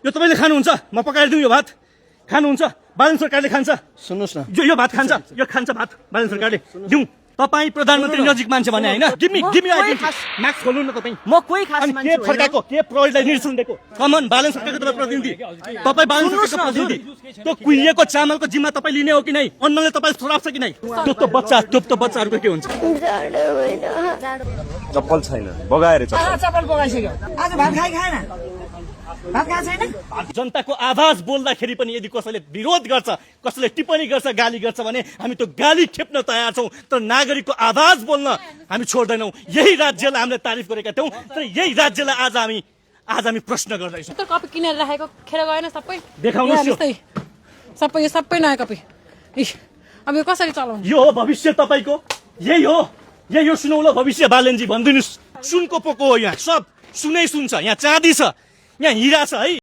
यो तपाईँले खानुहुन्छ, म पकाइदिउँ यो भात खानुहुन्छ, बालन सरकारले खान्छ। सुन्नुहोस् न, यो भात खान्छ, यो खान्छ भात बालन सरकारले दिउँ। तपाईँ प्रधानमन्त्री नजिक मान्छे भने होइन, गिभ मी आइडेन्टिटी। मास्क खोल्नु न तपाईँ। म कोही खास अनि मान्छे के फर्काएको, के प्रहरीलाई निर्देशन दिएको? कमन बालन सरकारको तपाईँ प्रतिनिधि, तपाईँ बालन सरकारको प्रतिनिधि। त्यो कुहिएको चामलको जिम्मा तपाईँ लिने हो कि नै? अन्नले तपाईँ छोराउँछ कि नै? त्यो त बच्चाहरूको के हुन्छ? चप्पल छैन, बगाएर चप्पल। चप्पल बगाइसक्यो, आज भात खाएन, भात खाएको छैन। जनताको आवाज बोल्दाखेरि पनि यदि कसैले विरोध गर्छ, कसैले टिप्पणी गर्छ, गाली गर्छ भने हामी त्यो गाली खेप्न तयार छौँ, तर नागरिकको आवाज बोल्न हामी छोड्दैनौँ। यही राज्यलाई हामीले तारिफ गरेका थियौँ, तर यही राज्यलाई आज हामी प्रश्न गर्दैछौँ। त्यो कपी किनेर राखेको खेर गएन सबै देखाउनुहोस् यो। सबै नयाँ कपी। अब यो कसरी चलाउनु? यो हो भविष्य तपाईँको, यही हो सुनौलो भविष्य। बालनजी भनिदिनुहोस्, सुनको पोको हो यहाँ, सब सुनै सुन छ, यहाँ चाँदी छ, यहाँ हिरा छ है।